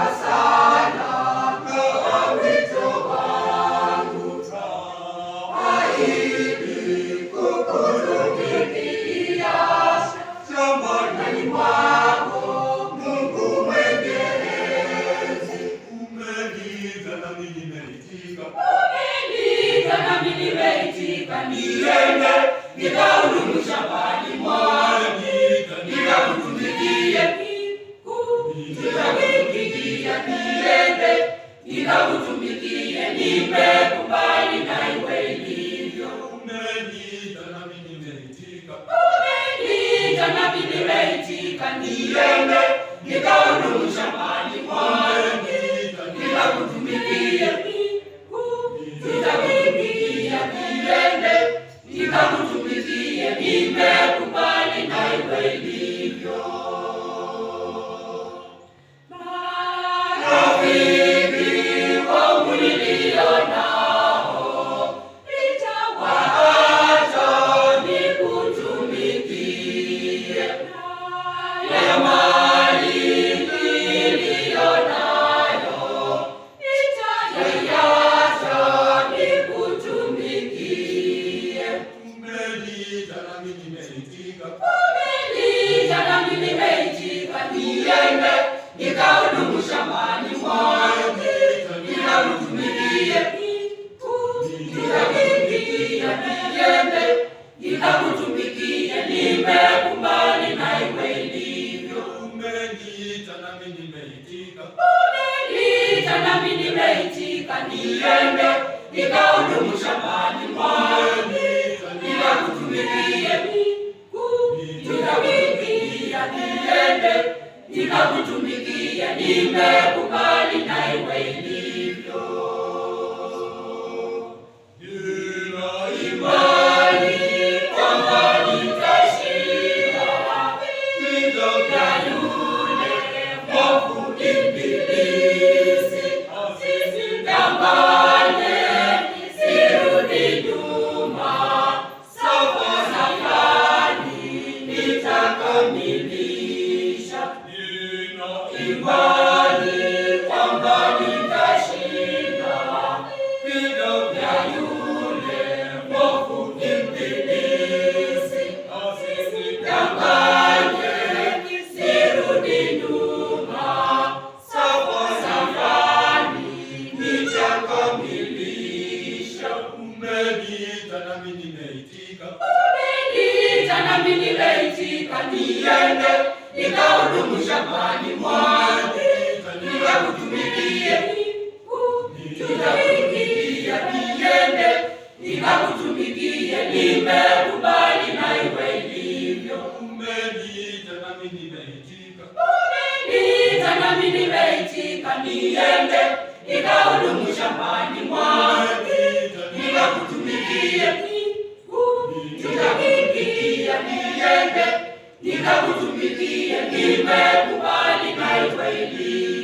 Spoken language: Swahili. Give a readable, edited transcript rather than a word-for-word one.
Sala na wito wangu, ahidi kukutumikia shambani mwako, Mungu Mwenyezi. Umeniita nami nimeitika, Umeniita nami nimeitika, niende nikahudumu shambani mwako, nikakutumikie, nikakutumikia, niende nikakutumikie, nimekubali na iwe ilivyo. Umeniita nami nimeitika, Umeniita nami nimeitika, niende nikahudumu shambani mwako, nikakutumikie, nikakutumikia, niende nikakutumikie, nimekubali na iwe ilivyo. Marafiki wangu nilio nao, nitawaacha nikutumikie. Na mali niliyo nayo, nitaiacha nikutumikie. Umeniita nami nimeitika, Umeniita nami nimeitika, niende nikahudumu shambani mwako, nikakutumikie, nikakutumikia, niende nikakutumikie, nimekubali na iwe ilivyo. Umeniita nami nimeitika, Umeniita nami nimeitika, niende nikahudumu shambani mwako, nikakutumikie, nikakutumikia, niende nikakutumikie, nimekubali na iwe ilivyo. Nina Imani kwamba nitashinda vita na yule mwovu Ibilisi. Nisidanganywe, nisirudi nyuma, safari nitakamilisha. Nina Imani kwamba nitashinda vita na yule mwovu Ibilisi. Nisidanganywe, nisirudi nyuma, safari nitakamilisha. Umeniita nami nimeitika, Umeniita nami nimeitika, niende nikahudumu shambani mwako, nikakutumikie, nikakutumikia, niende nikakutumikie, nimekubali na iwe ilivyo. Umeniita nami nimeitika, Umeniita nami nimeitika, niende nikahudumu shambani mwako, nikakutumikie, nikakutumikia, niende nikakutumikie, nimekubali na iwe ilivyo.